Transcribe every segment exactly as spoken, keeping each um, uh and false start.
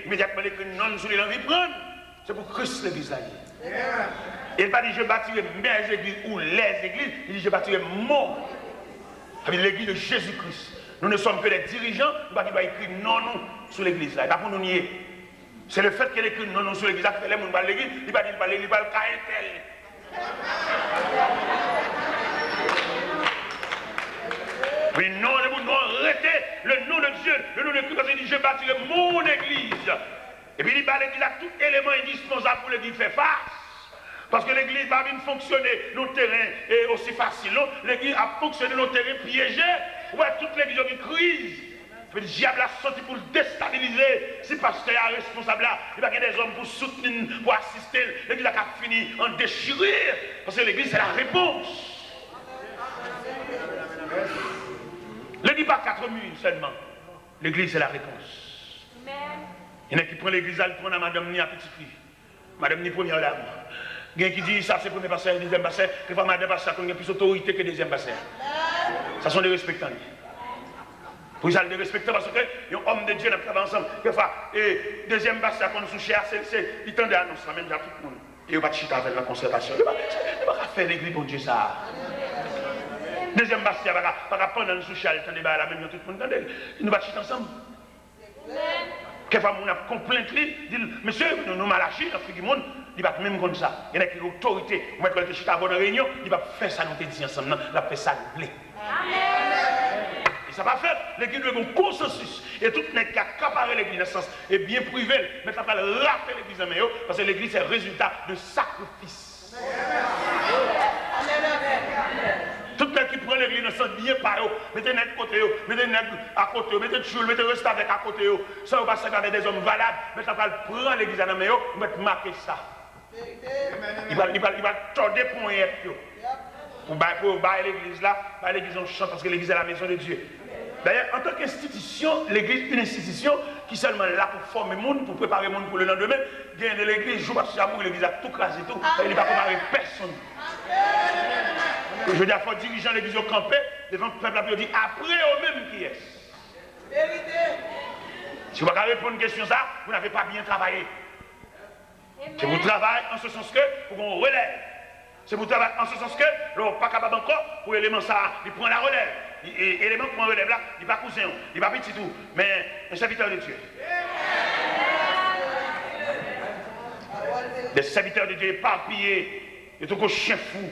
Imedyatman l ekri non l sou li, l anvi pran l. Se pou Kris legliz la ye. E l pa di, je bâtirai mes églises ou les églises, li di, je bâtirai mon. Sa vle di legliz de Jezi Kris. Nou ne sommes que des dirigeants, nou pa gen dwa ekri non nou sou legliz la. E pa pou nou n ye. Se le fèt ke l ekri non nou sou legliz la ki fè lè moun pral legliz, li pa di l pral, li pral ka entèl. Wi, non, le mot non rete, le nom de Dieu, le nom de Christ, parce qu'il dit, je bâtirai mon église. Epi li ba legliz la tout eleman endispansab pou legliz fè fas. Paske legliz pa vin fonksyone nan teren e osi fasil, non. Legliz ap fonksyone nan teren pyeje. Ou wè, tout legliz yo gen kriz. Sa vle di dyab la soti pou l destabilize. Si pastè a responsab la, li pa gen dèzòm pou soutni l, pou asiste l, legliz la ka fini an dechire. Paske legliz se la repons. Legliz pa kat mi sèlman. Legliz se la repons. Gen nèg ki pran legliz la, li pran nan madanm ni a pitit li. Madanm ni premyè dam. Gen ki di sa se premye pastè, dezyèm pastè. Kèfwa madanm pastè a konn gen plis otorite ke dezyèm pastè a. Sa se yon derespektan li. Poukisa l derespektan? Paske yon òm de Dye n ap travay ansanm. Kèfwa, e, dezyèm pastè a konn sou chè a, se, se, li tande anons la menm jan tout moun. E yo pa t chita avè l nan konsètasyon. Yo pa, yo pa ka fè legliz Bondye sa a. Dezyèm pastè a pa ka, pa ka pandan l sou chè a, l tande bagay la menm jan tout moun tande l. Nou pa t chita ansanm. Kèfwa moun ap konplent li, di l, mesye, nou, nou mal aji nan figi moun, li pa t menm konn sa. Gen nèg ki gen otorite, ou mèt wè l te chita avè w nan reyinyon, li p ap fè sa nou te di ansanm nan, l ap fè sa l vle. E sa pa fèt, legliz dwe gen konsansis. E tout nèg ki akapare legliz nan sans e byen prive l, mèt la pral rache legliz nan men yo, paske legliz se rezilta de sakrifis. Tout nèg ki pran legliz nan sans byen pa yo, mete nèg kote yo, mete nèg akote yo, mete tchoul, mete restavèk akote yo, san yo pa sèvi avèk dèzòm valab, mèt la pral pran legliz la nan men yo, ou mèt make sa. Li pral, li pral, li pral tòde ponyèt yo. Pou bay, pou yo bay legliz la, bay legliz yon chans, paske legliz se la maison de Dieu. Dayè, antanke enstitisyon, legliz yon enstitisyon ki sèlman la pou fòme moun, pou prepare moun pou lelandemen, gen de legliz, jou pastè a mouri, legliz la tou kraze tou, li pa prepare pèsonn. Jodi a, fò dirijan legliz yo kanpe devan pèp la pou yo di, apre yo menm kiyès? Si w pa ka reponn kesyon sa, vous n'avez pas bien travaillé. Se pou travay an se sans ke pou gen yon relèv. Se pou travay an se sans ke lè w pa kapab ankò, pou eleman sa a, li pran la relèv. Li, e, eleman k pran relèv la, li pa kouzen w, li pa pitit ou, men yon sèvitè de Dye. Des serviteurs de Dieu éparpillés, yo tankou chen fou,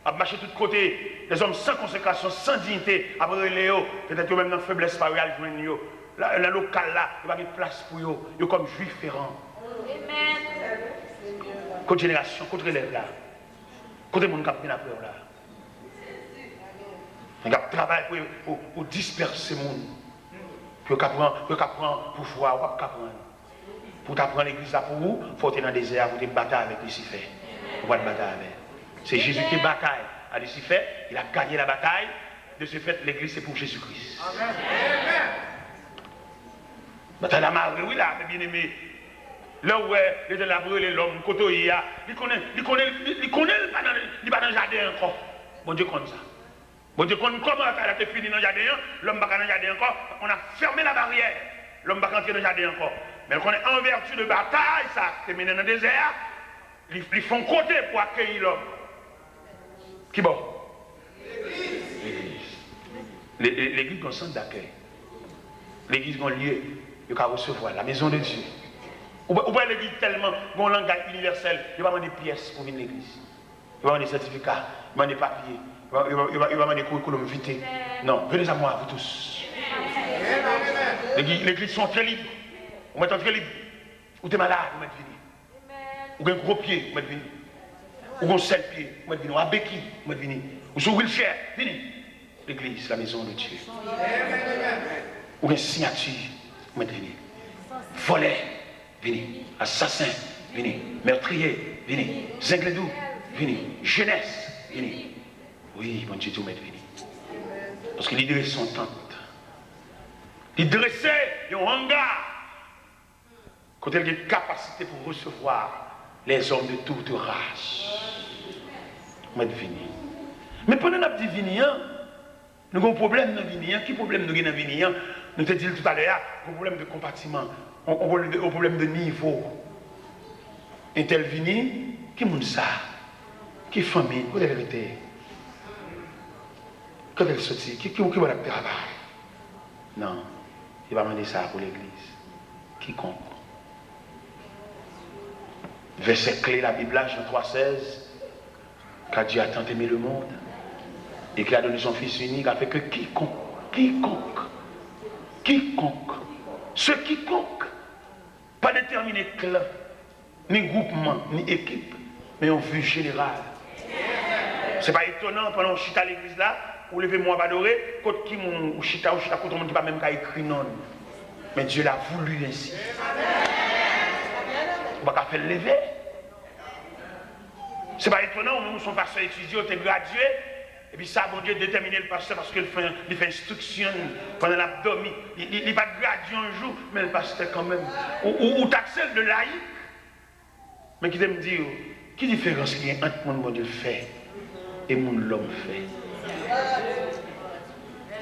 ap mache tout kote, dèzòm san konsekrasyon, san diyite, ap rele yo, petèt yo menm nan feblès pa yo, y al jwenn yo. La, nan lokal la, yo pa gen plas pou yo, yo kòm jwi feran. Kot jenerasyon, kot relèv la? Kote moun k ap vin apre w la? Nèg ap travay pou, pou, pou dispèse moun. Pou yo ka pran, pou yo ka pran pouvwa, w ap ka pran. Pou w ta pran legliz la pou ou, fò w te nan dezè a, pou w te batay avèk Lisifè. Ou pa t batay avè l. Se Jezi ki te batay a Lisifè, il a gagné la bataille. De ce fait, legliz se pou Jezi Kris. Batay la mare wi la, men byeneme. Lè w wè Letènèl ap rele lòm, kote w ye a, li konnen, li konnen, li, li konnen li pa nan, li pa nan jaden ankò. Bondye konn sa. Bondye konn kòman batay la te fini nan jaden an, lòm pa ka nan jaden ankò, on a fermé la barrière. Lòm pa ka antre nan jaden ankò. Men l konnen an vèti de batay sa a ki te mennen nan dezè a, li, li fè yon kote pou akeyi lòm. Ki bò? Legliz. Le, le, legliz gen yon sant dakèy. Legliz gen yon lye yo ka resevwa, la maison de Dieu. Ou wè, ou wè legliz tèlman gen yon langaj inivèsèl, yo pa mande pyès pou vin legliz. Yo pa mande sètifika, yo mande papye, yo pa, yo pa, yo pa, yo pa mande curriculum vitae. Non, venez à moi, vous tous. Legliz, legliz se yon antre lib. Ou mèt antre lib. Ou te malad, ou mèt vini. Ou gen gwo pye, ou mèt vini. Ou gen sèl pye, ou mèt vini. Ou a beki, ou mèt vini. Ou sou wheelchair, vini. Legliz, la maison de Dieu. Ou gen siyati, ou mèt vini. Vòlè, vini. Asasen, vini. Meurtrier, vini. Zengledou, vini. Jenès, vini. Wi, Bondye di w mèt vini. Paske li drese yon tant. Li drese yon anga kote l gen kapasite pou resevwa les hommes de toute race. Ou mèt vini. Men pandan n ap di vini an, nou gen yon pwoblèm nan vini an. Ki pwoblèm nou gen nan vini an? Nou te di l toutalè a, gen yon pwoblèm de konpatiman. On, on pwoblèm de, on pwoblèm de nivo. Entèl vini, ki moun sa? Ki fanmi? Kote l rete? Kote l soti? Ki, ki, ki bò l ap travay? Non, li pa mande sa pou legliz. Kikonk. Vèsè kle Labib la, Jan twa sèz, car Dieu a tant aimé le monde, et qu'il a donné son Fils unique, afin que quiconque, quiconque, quiconque, ce quiconque, pa detèmine klan, ni gwoupman, ni ekip, men yon vi jeneral. Se pa etonan, pandan w chita legliz la, ou leve men w ap adore, kot ki moun ou chita, ou chita kot yon moun ki pa menm ka ekri non l. Men Dieu l'a voulu ainsi. Ou pa ka fè l leve. Se pa etonan, ou menm ou se yon pastè etidye, ou te gradye, epi sa Bondye detèmine l pastè paske l fè, li fè enstriksyon l pandan l ap dòmi. Li, li, li pa t gradye yon jou, men l pastè kanmenm. Ou, ou, ou takse l de layik. Men kite m di w, ki diferans ki gen ant moun Bondye fè e moun lòm fè?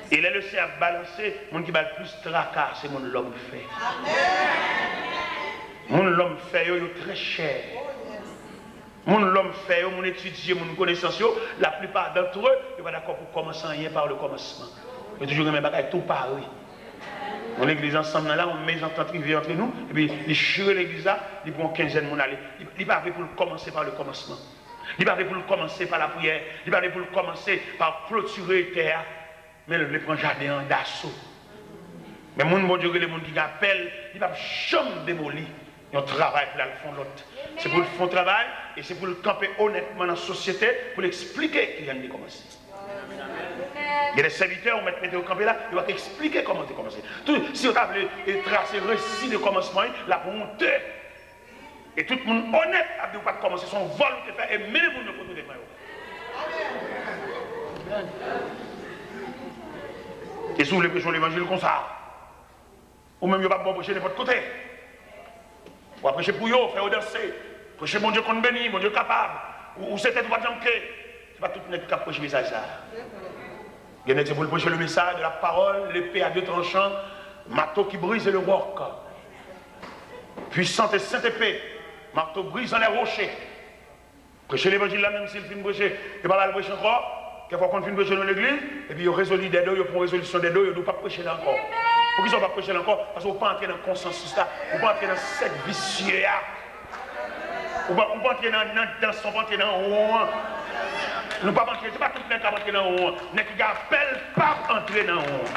E lè Lesenyè ap balanse, moun ki ba l plis traka, se moun lòm fè. Moun lòm fè yo, yo trè chè. Moun lòm fè yo, moun etidye, moun konesans yo, la plupart d'entre eux, yo pa dakò pou kòmanse anyen par le commencement. Yo toujou renmen bagay tou pare. Yon legliz ansanm nan la, yon mezantant rive antre nou, epi li chire legliz la, li pran yon kenzèn moun ale. Li, li pa vle pou l kòmanse par le commencement. Li pa vle pou l kòmanse pa lapriyè. Li pa vle pou l kòmanse pa klotire tè a. Men l vle pran jaden an daso. Men moun Bondye rele, moun ki gen apèl, li p ap janm demoli yon travay pou l al fè yon lòt. Se pou l fè yon travay e se pou l kanpe onètman nan sosyete pou l eksplike kijan li te kòmanse. Gen de sèvitè, ou mèt mete yo kanpe la, yo pa t eksplike kòman yo te kòmanse. Tou, si yo ta vle e trase resi de kòmansman, l ap wonte. E tout moun onèt ap di w pa t kòmanse, se yon vòl ou te fè e mennen moun yo kote w te pran yo. E si w vle preche yon levanjil konsa, ou menm yo p ap ba w preche nenpòt kote. W ap preche pou yo, fè yo danse. Preche Bondye konn beni, Bondye kapab. Ou, ou se tèt ou pa t janm ke. Se pa tout nèg k ap preche mesaj sa a. Gen nèg se pou l preche le message de la parole, l'épée à deux tranchants, mato ki brize le wòk. Puissante et sainte épée, marteau brisant les rochers. Preche levanjil la, menm si l fin preche, yo pa ba l preche ankò. Kèk fwa w konn fin preche nan legliz, epi yo rezoli dèdo, yo pran rezolisyon dèdo, yo di w p ap preche la ankò. Poukisa w p ap preche la ankò? Paske w pa antre nan konsansis la, ou pa antre nan sèk visye a. Ou pa, ou pa antre nan, nan dans, ou pa antre nan won an. Nou p ap antre, se pa tout nèg k ap antre nan won an. Nèg ki gen apèl p ap antre nan won an.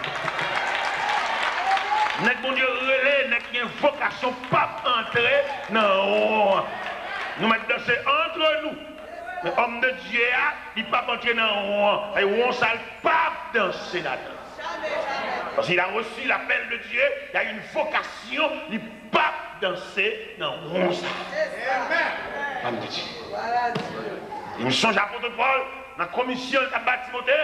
Nèg Bondye rele, nèg ki gen vokasyon p ap antre nan won an. Nou mèt danse antre nou. Men òm de Dye a, li p ap antre nan won an. Ay won sa l p ap danse ladan. Parce qu'il a reçu l'appel de Dieu, il a une vocation, li p ap danse nan won sa. Òm de Dye. E m sonje apot Pòl, nan komisyon l t ap ba Timote,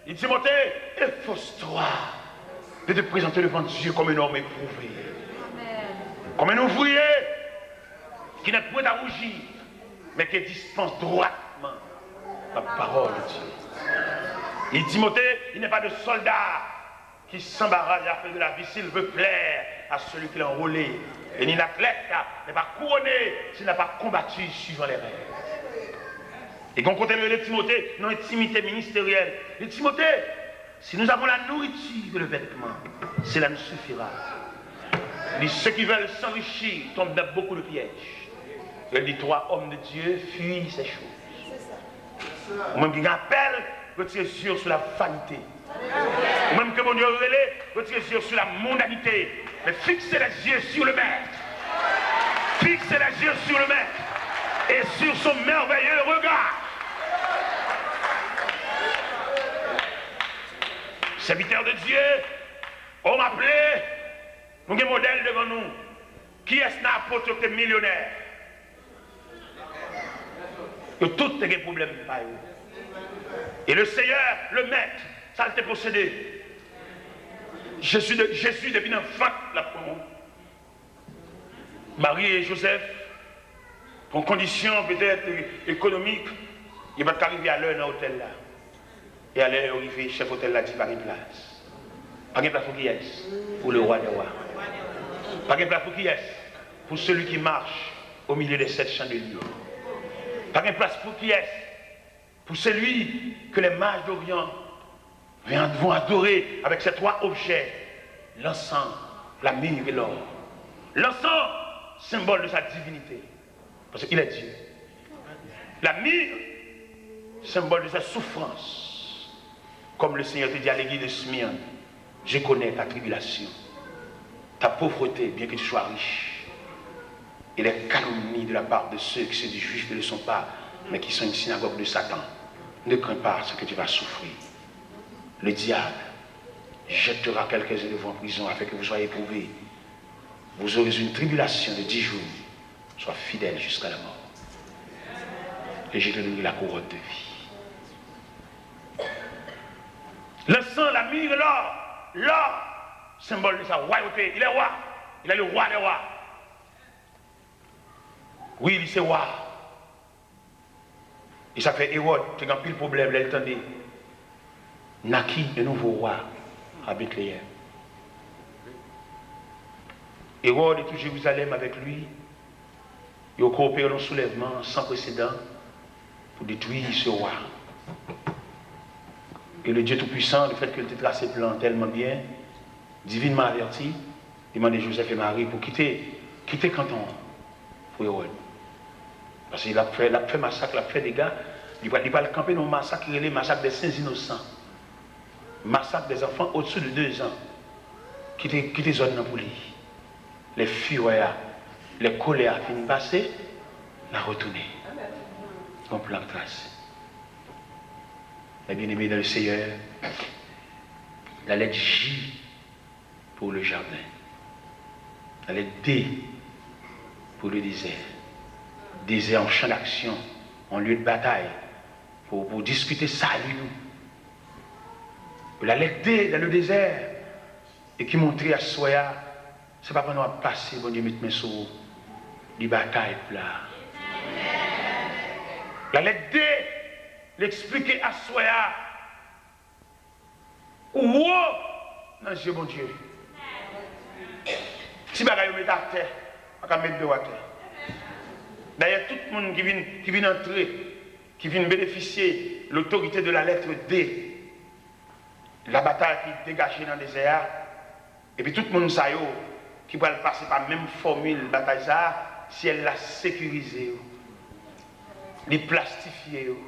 li di Timote, efforce-toi de te présenter devant Dieu comme un homme éprouvé. Comme un ouvrier qui n'est point à rougir, mais qui dispense droitement la parole de Dieu. Il dit, Timothée, il n'est pas de soldat qui s'embarrasse des affaires de la vie s'il veut plaire à celui qui l'a enrôlé. Et nul athlète n'est pas couronné s'il n'a pas combattu suivant les règles. E gen yon kote l rele Timote, nan entimite ministeryèl. Li di, Timote, si nous avons la nourriture et le vêtement, cela nous suffira. Li, ceux qui veulent s'enrichir tombent dans beaucoup de pièges. El di, trois hommes de Dieu fuient ces choses. Ou menm ki gen apèl, retire zye w sou la vanite. Ou menm ke Bondye rele, retire zye w sou la mondanite, mais fixez les yeux sur le Maître. Fixez les yeux sur le Maître et sur son merveilleux regard. Serviteur de Dieu, homme appelé, nou gen modèl devan nou. Kiyès nan apot yo ki te milyonè? Yo tout te gen pwoblèm pa yo. E le Seyè, le Mèt, sa l te posede. Jezi, de, Jezi depi nan vant l ap pran. Mari e Jozèf, pou kondisyon petèt ekonomik, yo pa t ka rive alè nan otèl la. E alè yo rive, chèf otèl la di pa gen plas. Pa gen plas pou kiyès? Pou le roi des rois. Pa gen plas pou kiyès? Pour celui qui marche au milieu des sept chandeliers. Pa gen plas pou kiyès? Pour celui que les mages d'Orient vont adorer avec ces trois objets, l'encens, la myrrhe et l'or. L'encens, symbole de sa divinité, parce qu'il est Dieu. La myrrhe, symbole de sa souffrance. Comme le Seigneur te dit à l'église de Smyrne, je connais ta tribulation, ta pauvreté, bien que tu sois riche, et les calomnies de la part de ceux qui se disent juifs ne le sont pas, mais qui sont une synagogue de Satan. Ne crains pas ce que tu vas souffrir. Le diable jettera quelques-uns de vous en prison afin que vous soyez éprouvés. Vous aurez une tribulation de dix jours. Sois fidèle jusqu'à la mort, et je te donnerai la couronne de vie. L'encens, la myrrhe, l'or. L'or, symbole de sa royauté. Il est roi. Il est le roi des rois. Wi, li se wa. E sa k fè Ewòd te gen anpil pwoblèm lè l tande naquit un nouveau roi à Bethléem. Hérold et tout Jérusalem avec lui, ils ont coopéré dans un soulèvement sans précédent pour détruire ce roi. Et le Dieu Tout-Puissant, le fait que l te trase plan an tèlman byen, divinement averti, li mande Joseph et Marie pou kite, kite kanton an pou Ewòd. Paske l ap fè, l ap fè masak, l ap fè dega. Li pral, li pral kanpe nan yon masak ki rele masak des Saints Innocents. Masak des enfants au-dessous de deux ans. Kite, kite zòn nan pou li. Lè firè a, lè kolè a fin pase, l a retounen. Yon plan k trase. Mes bien-aimés dans le Seigneur, la lettre J pour le jardin. La lettre D pour le désert. Désert, un champ d'action, un lieu de bataille pour, pour discuter salut nou. La lettre D dans le désert, e ki montre aswè a, se pa pandan w ap pase Bondye met men sou ou, li batay pou la. La lettre D, li eksplike aswè a, ou wo nan zye Bondye. Ti bagay yo met atè, pa ka met do atè. Dayè, tout moun ki vin, ki vin antre, ki vin benefisye l'autorité de la lettre D, la batay ki degaje nan dezè a, epi tout moun sa yo ki pral pase pa menm fòmil batay sa a, syèl la sekirize yo. Li plastifye yo.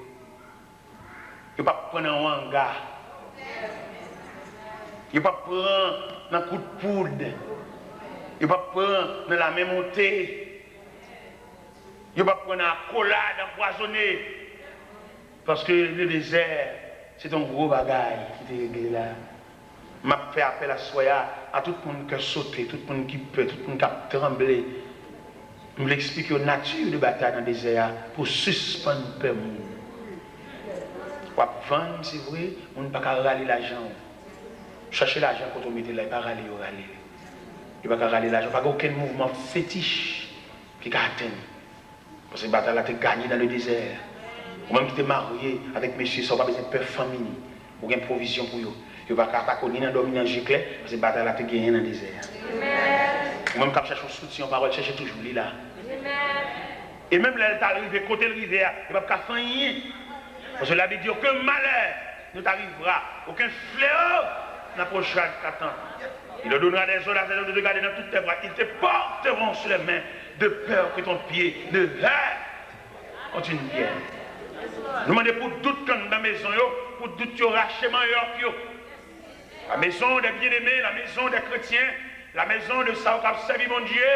Yo p ap pran nan yon anga. Yo p ap pran nan kout poud. Yo p ap pran nan lamen monte. Yo p ap pran nan akolad anpwazone. Paske le dezè, se te yon gwo bagay ki te regle la. M ap fè apèl aswè a, a tout moun kè sote, tout moun ki pè, tout moun k ap tranble. M vle eksplike yo nati de batay nan dezè a pou sispann pè moun. W ap vann, se vre, moun pa ka rale lajan w. Chache lajan kote w mete l la, e pa rale yo rale l. Yo pa ka rale lajan w, pa gen okenn mouvman fetich ki ka atenn. Paske batay la te ganye dans le désert. Ou menm ki te marye avèk mesye sa, ou pa bezwen pè fanmi. Ou gen pwovizyon pou yo. Yo pa ka atake w ni nan dòmi, ni nan je klè, paske batay la te genyen nan dezè a. Ou menm k ap chèche yon soutyen, yon pawòl, chèche toujou, li la. E menm lè l ta rive kote l rive a, yo p ap ka fè anyen. Paske Labib di, aucun malheur ne t'arrivera, aucun fléau n'approchera ta tente. Il ordonnera des ordres à ses ordres de te garder dans toutes tes voies. Ils te porteront sur les mains, de peur que ton pied ne heurte contre une pierre. Nou mande pou dout k anndan mezon yo, pou dout yo rache manyòk yo. La maison des bien-aimés, la maison des chrétiens, la maison de sa yo k ap sèvi Bondye,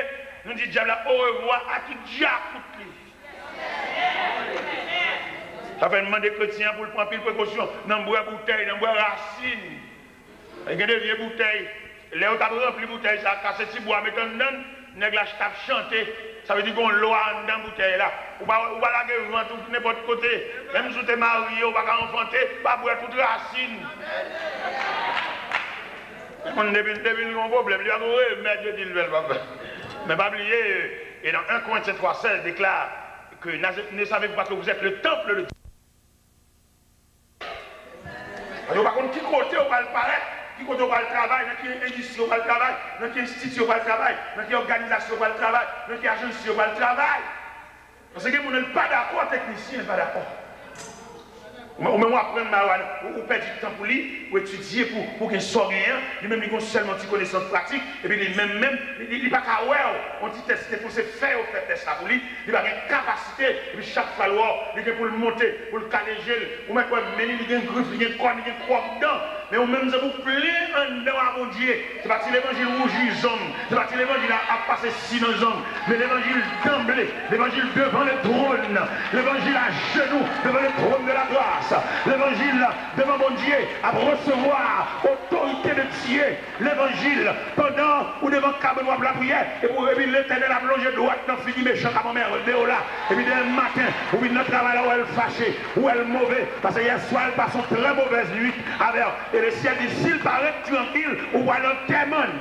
nou di dyab la orevwa a tout dyakout li. Sa fè n mande kretyen an pou l pran anpil prekosyon nan bwè boutèy, nan bwè rasin. Gen de vye boutèy. Lè yo t ap ranpli boutèy sa, kase ti bwa met anndan l, nèg la t ap chante. Sa vle di gen yon lwa anndan boutèy la. Ou pa, ou pa lage vant ou nenpòt kote. Menm si w te marye, ou pa ka anfante, pa bwè tout rasin. Moun depi, depi l gen yon pwoblèm, li pa gen remèd yo di l fè l pa fè. Men pa bliye, et dans un Corinthiens trois seize déclare que ne savez-vous pas que vous êtes le temple de Dieu? Yo pa konn ki kote ou pral parèt. kote yo pral travay, nan ki endistri yo pral travay, nan ki enstiti yo pral travay, nan ki òganizasyon yo pral travay, nan ki ajansi yo pral travay. Paske gen moun, li pa dakò, teknisyen, li pa dakò. Ou, ou menm w aprann mariwana, ou, ou pèdi tan pou li, ou etidye pou, pou gen sa w genyen an, li menm li gen sèlman ti konesans pratik, epi li menm menm, li, li, li pa ka wè w, yon ti tès li te fè, se fè yo fè tès la pou li, li pa gen kapasite, epi chak fwa l wè w, li gen pou l monte, pou l kale je l, ou mèt wè men li, li gen grif, li gen kòn, li gen kwòk dan, men ou menm se pou plen anndan w a Bondye. Se pa ti levanjil wouji zong, se pa ti levanjil ap, ap pase si nan zong, men levanjil danble, levanjil devan le trône, levanjil ajenou devan le trône de la grâce, levanjil devan Bondye ap resevwa otorite de Dye, levanjil pandan ou devan kabann w ap lapriyè, epi, epi Letènèl ap lonje dwèt nan figi mechan k ap anmède w la, epi demen maten ou vin nan travay la, ou wè l fache, ou wè l move, paske yèswa l pase yon trè movèz nuit avè w. E lesyèl di, si l pa ret trankil, ou pral antèman l.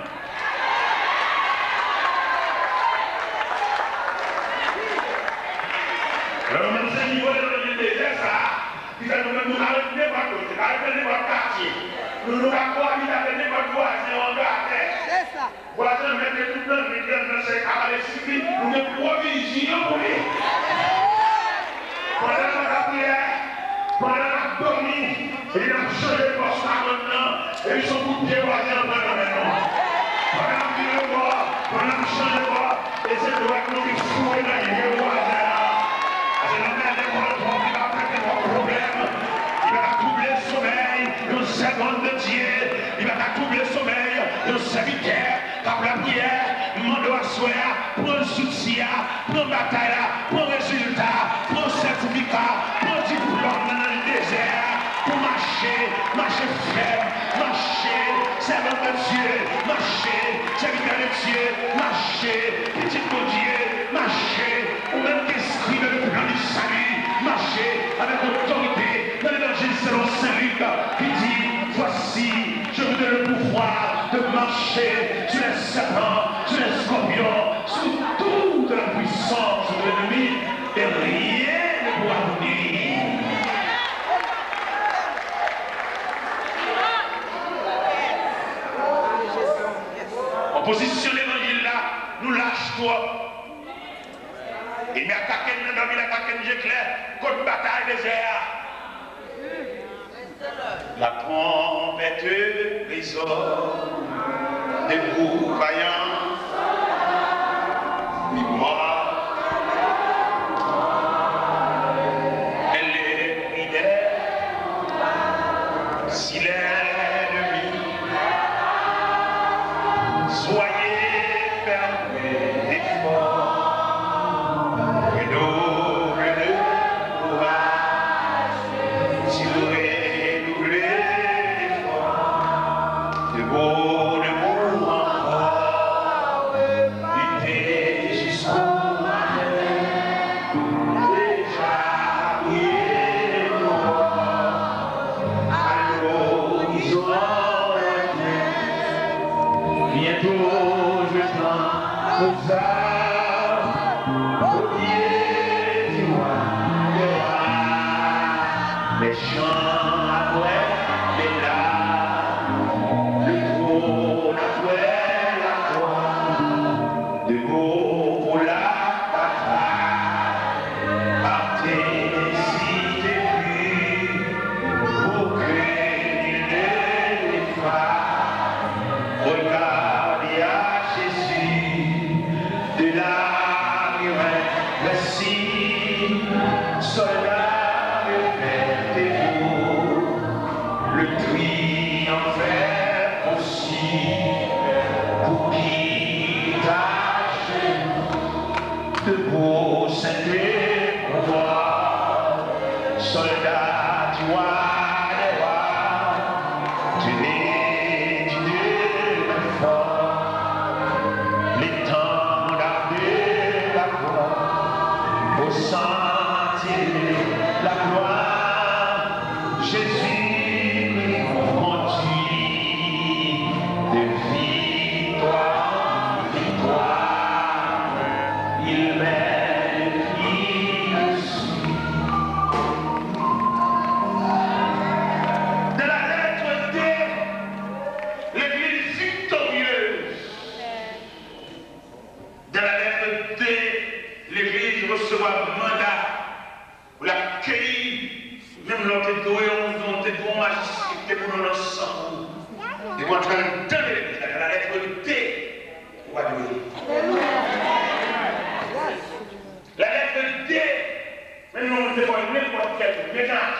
Alò, menm se nivo levanjil dezè sa a, ki fè nou menm nou ka ret nenpòt kote, ka ret nan nenpòt katye. Nou, nou ka kowabite avèk nenpòt vwazen an gratè. Se sa. Vwazen an mèt gen tout nan vit, nan sèk, ka pale sou li, nou gen pwovizyon pou li. Pandan n ap lapriyè, pandan n ap dòmi, epi n ap chanje pòs kabann nan, epi se yon kout pye vwazen an pran nan men nou. Pandan n ap vire bò, pandan n ap chanje bò, e se dwèt nou ki foure nan je vwazen an. Paske nan mèt de kòltwòp, li pa fè nenpòt pwoblèm. Li pa ka twouble somèy yon sèvant de Dye. Li pa ka twouble somèy yon sèvitè k ap lapriyè, m mande w aswè a, pran zouti a, pran batay la, pran rezilta, pran sètifika, pran diplòm nan, nan dezè a, pou mache, mache fèm, mache, sèvant de Dye, mache, sèvitè de Dye, mache, pitit Bondye, mache, ou menm ki enskri dans le plan du salut, mache avèk otorite nan levanjil selon Sen Lik ki di, Voici, je vous donne le pouvoir de marcher sur les serpents, sur les scorpions, sur toute la puissance de l'ennemi, et rien ne pourra vous nuire. Opozisyon levanjil la, nou lach twòp. Ènmi atake n nan dòmi, l atake n je klè, kot batay dezè a. La trompette résonne, debout vaillant, mémoire. Elle est bridée si l'ennemi. Soyez fermes et forts, redoublez de courage, si vous redoublez d'efforts, debout, debout encore, luttez jusqu'au matin, déjà brillez l'aurore à l'horizon lointain. Bientôt je tends aux armes, au pied du roi des rois. Les chants après les larmes, le trône après la croix, debout pour la bataille. Partez ainsi depuis, pour que nul ne défaille. Regardez à Jésus de la muraille, voici, soldats, levez-vous, le triomphe est possible pour qui est à genoux. Debout, saints et pouvoirs, soldats du roi des rois, tenez du Dieu le fort l'étendard de la croix, au sentier de la gloire. Jésus-Christ vous conduit de victoire en victoire, il mène qui le suit. De la lettre D, resevwa manda pou l akeyi, menm lè w te dwe yon, yon, te dwe yon majistra ki te pou nou nan san pou ou. Depi w antre anndan legliz la, la lettre D, ou pa dwe. La lettre D, menm lè w te fè nenpòt kèk mennaj,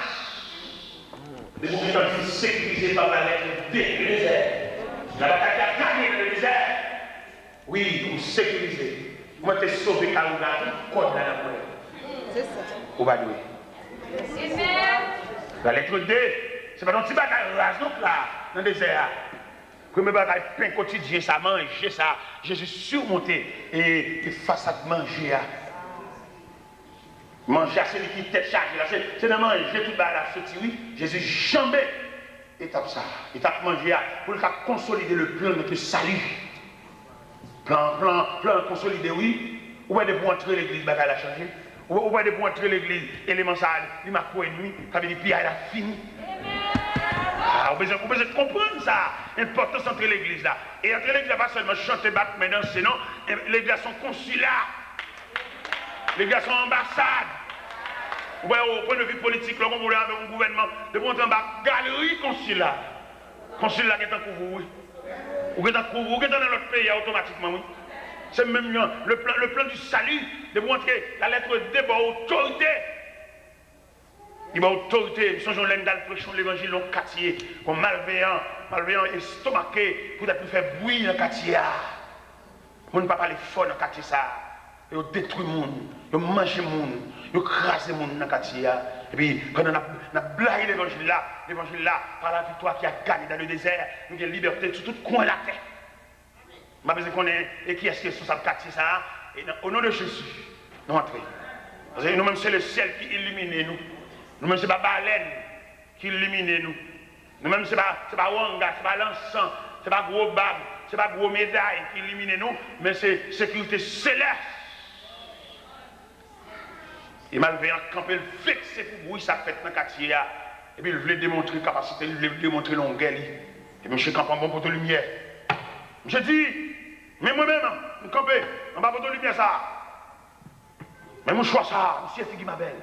depi w gentan fin sekirize pa la lettre D, le dezè. Nan batay ki ap gade nan dezè. Wi, ou sekirize. Mwen te sove kay ou la, tout kòd la nan kwen. Se sa. Ou pa dwe. La lettre D, se pa yon ti bagay raz non la, nan dezè a. Premye bagay, pen kotidyen sa, manje sa, Jezi simonte e, e fas ak manje a. Manje a, se li ki tèt chaje la. Se, se nan manje tout bagay la soti, wi. Jezi janbe etap sa a, etap manje a, pou l ka konsolide le plan de salut. Plan, plan, plan konsolide, wi. Ou wè, depi w antre legliz, bagay la chanje. Ou, ou wè, depi w antre legliz, eleman sa a, li, li makwen, wi. Sa vle di, piyay la fini. Ah, ou bezwen, ou bezwen konprann sa, enpòtans antre legliz la. E antre legliz la, pa sèlman chante, bat men, danse, non. E legliz la, se yon konsila. Legliz la se yon anbasad. Ou wè, o pwen de vi politik, lè w gen yon pwoblèm avèk yon gouvènman, depi w antre anba galri konsil la, konsil la gentan kouvri w, wi. Ou gentan kouvri, ou gentan nan lòt peyi a otomatikman, wi. Se menm jan, le plan, le plan du salut, depi w antre, la lettre D ba w otorite. Li ba w otorite. M sonje yon lè m t al preche yon levanjil nan yon katye, yon malveyan, malveyan estomake poutèt li fè bri nan katye a. Moun pa pale fò nan katye sa a. Yo detwi moun, yo manje moun, yo kraze moun nan katye a. Epi, pandan n ap, n ap blayi levanjil la, levanjil la, par la victoire qui a gagné dans le désert, nou gen libète sou tout kwen latè. M pa bezwen konnen e kiyès ki responsab katye sa a. E nan, o non de Jezi, nou antre. Paske nou menm, se lesyèl ki ilimine nou. Nou menm, se pa balèn ki ilimine nou. Nou menm, se pa, se pa wanga, se pa lansan, se pa gwo bab, se pa gwo meday ki ilimine nou, men se sekirite selès. E malveyan kanpe, l vekse pou bri sa k fèt nan katye a. Epi l vle demontre kapasite l, l vle demontre longè li. Epi misye kanpe anba yon poto limyè. Misye di, men mwen menm, m kanpe anba poto limyè sa a. Men mouchwa sa a, misye figi m a bèl.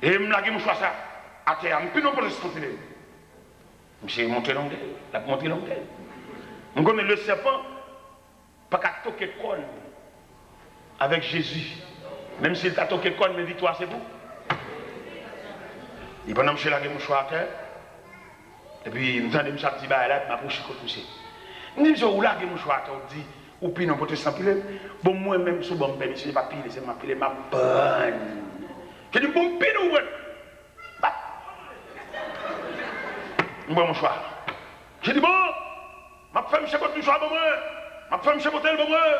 E m lage mouchwa sa a atè a, m pini yon pwotestan tire m. Misye montre longè l, l ap montre longè l. M konnen le sèpan pa ka toke kòn avèk Jezi. Menm si l ta toke kòn, men viktwa se pou. E pandan misye lage mouchwa atè, epi m tande misye ap di bagay la, epi m apwoche kot misye. M di misye, ou lage mouchwa atè, ou di, ou pini yon pwotestan pile. Bon, mwen menm, si w ban m pèmisyon, se pa pile, se m ap pile, m ap prann. Misye di, bon, m pini w, wè. M pran mouchwa. Misye di, bon, m ap fè misye pote mouchwa ban mwen. M ap fè misye pote l ban mwen.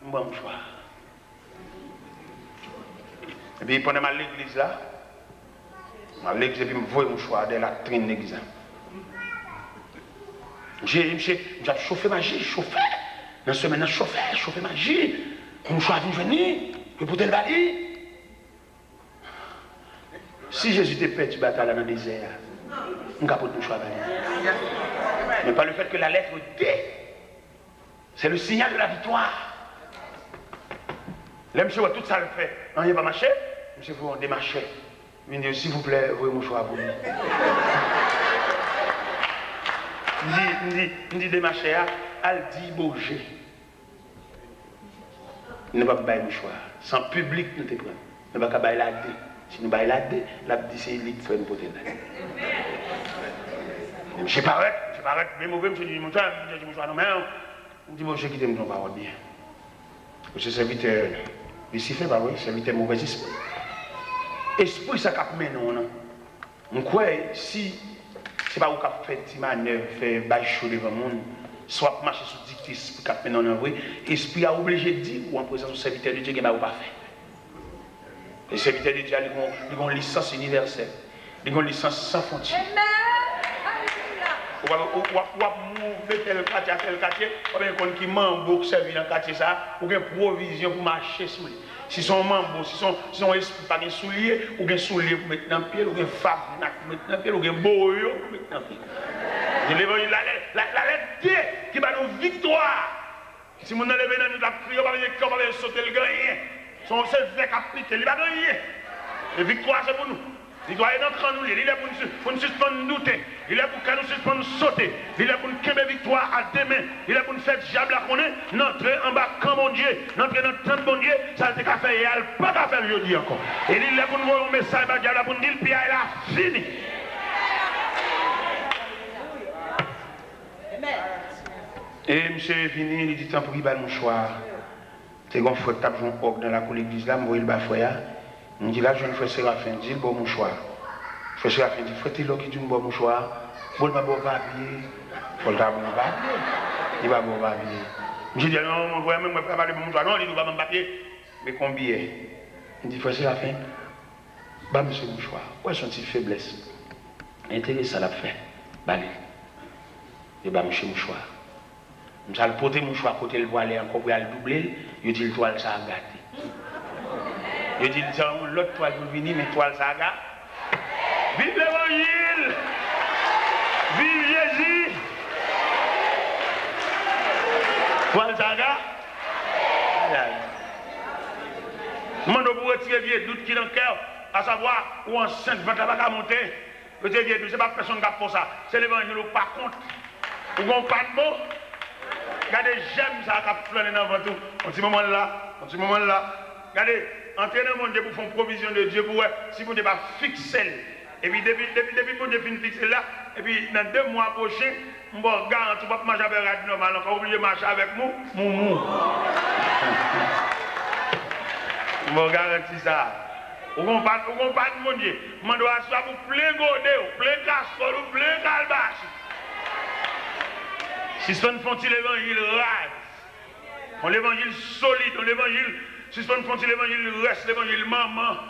M pran mouchwa. Epi pandan m al legliz la, m al legliz epi m voye mouchwa dèyè latrin legliz la. Misye, misye, misye ap chofe maji, chofe. Nan semèn nan, chofe, chofe maji. Pou mouchwa vin jwenn li, pou pote l ba li. Si Jezi te pèdi batay la nan dezè a, m ka pot mouchwa ba li. Men pa le fèt ke la lettre D, c'est le signal de la victoire. Lè misye wè tout sa l fè, anyen pa mache, misye voye yon demachè. Vin di, silvouplè, voye mouchwa pou li. M di, m di, m di demachè a, al di Boje. Nou p ap bay mouchwa. Se an piblik nou te pran. Nou pa ka bay la de. Si nou bay la de, l ap di se li k fè nou pote l. Misye parèt, misye parèt byen move, misye di, monchè, m di mouchwa nan men w. M di, Boje, kite m di yon pawòl byen. Ou se sèvitè Lisifè, pa vre? Sèvitè movèzespri. Espri sa k ap mennen w nan. M kwè, si se pa ou k ap fè ti manèv, fè bay cho devan moun, si w ap mache sou dikte espri k ap mennen w nan vre, espri a oblije di w an prezans yon sèvitè de Dye gen bagay ou pa fè. E sèvitè de Dye a, li gon, li gon lisans inivèsèl. Li gon lisans san fwontyè. Ou ap, ou, w ap, w ap move tèl katye a tèl katye, w ap konn ki manbo k sèvi nan katye sa a, ou gen pwovizyon pou mache sou li. Si se yon manbo, si se yon, si se yon espri pa gen soulye, ou gen soulye pou met nan pye l, ou gen fabnak pou met nan pye l, ou gen boyo pou met nan pye l. Se levanjil la, la, la, la lettre D ki ba nou viktwa. Si moun nan leve nan nwit la ap kriye, ou pa bezwen kè, ou pa bezwen sote l, gen anyen. Se yon, se vè k ap pike, li pa gen anyen. E viktwa se pou nou. Viktwa e nan kan nou li ye. Li lè pou n si-, pou n sispann doute. Li lè pou kè nou sispann sote. Li lè pou n kenbe viktwa a de men. Li lè pou n fè dyab la konnen n antre anba kan Bondye, n antre nan tant Bondye, sa l te ka fè yè a, l pa ka fè l jodi ankò. E li lè pou n voye yon mesaj ba dyab la pou n di l piyay la fini. E misye vini, li di, "Tanpri, ba l mouchwa a." Te gen yon frè k t ap jwe yon òg nan lakou legliz la, m voye l ba frè a. M di l al jwenn frè Serafen, di l ba w mouchwa a. Frè Serafen di, "Frè Telò ki di w m ba w mouchwa a, bon, l pa ba w papye." Fò l ta ba w papye. Li pa ba w papye. Misye di, "Non, non, non, frè, mwen, mwen pa pale ban m mouchwa non, li di w pa ban m papye." Men konbiyè. M di, "Frè Serafen, ba misye mouchwa a." Ou wè, se yon ti feblès. Enteresan l ap fè. Ba li. Yo ba misye mouchwa a. Misye al pote mouchwa kote l pwale ankò pou y al double l, yo di l twal sa a gate. Yo di l se yon lòt twal pou l vini, men twal sa a ga-, viv levanjil! Viv Jezi! Twal sa a ga-, ay, ay. M mande w pou w retire vye dout ki nan kè w, asavwa ou ansent, vant la pa ka monte. Yo te vye di w, se pa pèsonn k ap fè w sa. Se levanjil ou pa kont. Ou gon pa t bon. Gade jèm sa a k ap flannen nan vant ou. Yon ti moman l la, yon ti moman l la. Gade, antre nan Bondye pou fè yon pwovizyon de Dye pou wè si Bondye pa fikse l. Epi depi, depi, depi Bondye fin fikse l la, epi nan de mwa pwochen, m ba w garanti w p ap mache avè rad nòmal ankò, ou oblije mache avèk mou-, moumou. M ba w garanti sa. Ou gon pa t, ou gon pa t Bondye. M mande w aswè a pou w plen gode w, plen kastwòl ou, plen kalbas ou. Sispann fè yon ti levanjil raz. Yon levanjil solid, yon levanjil, sispann fè yon ti levanjil rès, levanjil manman.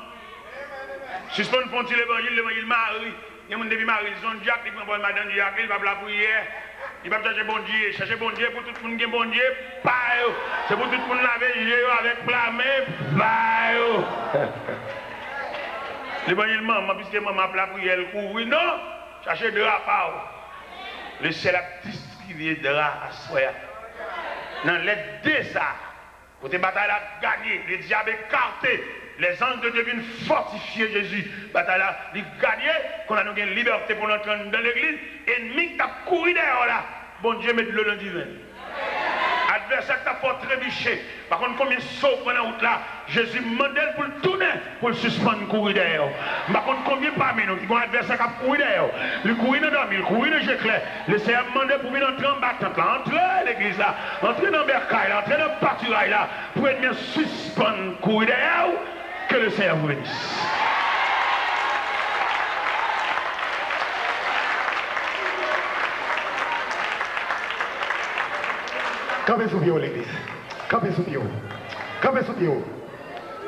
Sispann fè yon ti levanjil, levanjil mari. Gen moun depi mari l se yon dyak, li pran pòz madanm dyak li, li p ap lapriyè. Li p ap chache Bondye. Chache Bondye pou tout moun gen Bondye pa yo. Se pou tout moun lave je yo avèk pla men pa yo. Levanjil manman, piske manman ap lapriyè, l kouvri. Non! Chache dra pa w. Lesyèl ap distribye dra aswè a. Nan lèt de sa a, kote batay la ganye, le diable écarté, les anges de Dieu vin fòtifye Jezi. Batay la, li ganye, kounye a nou gen libète pou n antre anndan legliz. Ènmi k t ap kouri dèyè w la, Bondye met dlo nan diven. Advèsè k t ap fè w trebiche, pa konn konbyen so w pran nan wout la, Jezi mande l pou l tounen, pou l sispann kouri dèyè w. M pa konn konbyen pami nou ki gon advèsè k ap kouri dèyè w. Li kouri nan dòmi, li kouri nan je klè. Lesenyè mande pou vin antre anba tant la, antre legliz la, antre nan bèkay la, antre nan patiray la, pou ènmi an sispann kouri dèyè w. Que le Seigneur vous bénisse. Kanpe sou pye w, legliz. Kanpe sou pye w. Kanpe sou pye w.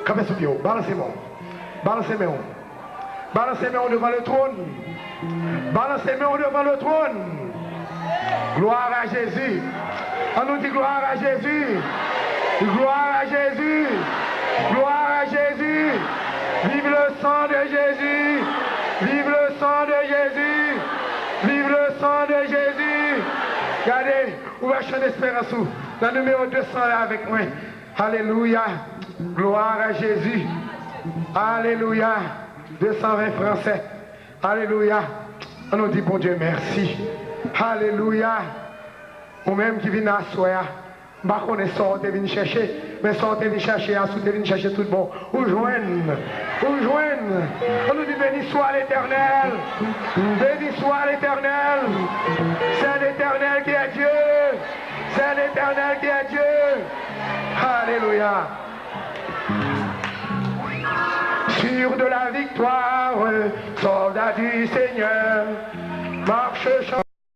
Kanpe sou pye w. Balanse men w. Balanse men w. Balanse men w devan le trône. Balanse men w devan le trône. Gloire à Jésus. Ann nou di gloire à Jésus. Gloire à Jésus. Gloire à Jésus. Vive le sang de Jésus. Vive le sang de Jésus. Vive le sang de Jésus. Gade, ou va chante esperans ou. Nan nimewo de san la avèk mwen. Alelouya. Gloire à Jésus. Alelouya. De san ven fransè. Alelouya. Ann nou di Bondye mèsi. Alelouya. Ou menm ki vin aswè a, m pa konnen sa w te vin chèche, men sa w te vin chèche a, si w te vin chèche tout bon, ou jwenn. Ou jwenn. Ann nou di, béni soit l'Éternel. Béni soit l'Éternel. C'est l'Éternel qui est Dieu. C'est l'Éternel qui est Dieu. Alelouya. Sûr de la victoire, soldat du Seigneur, marche, chante.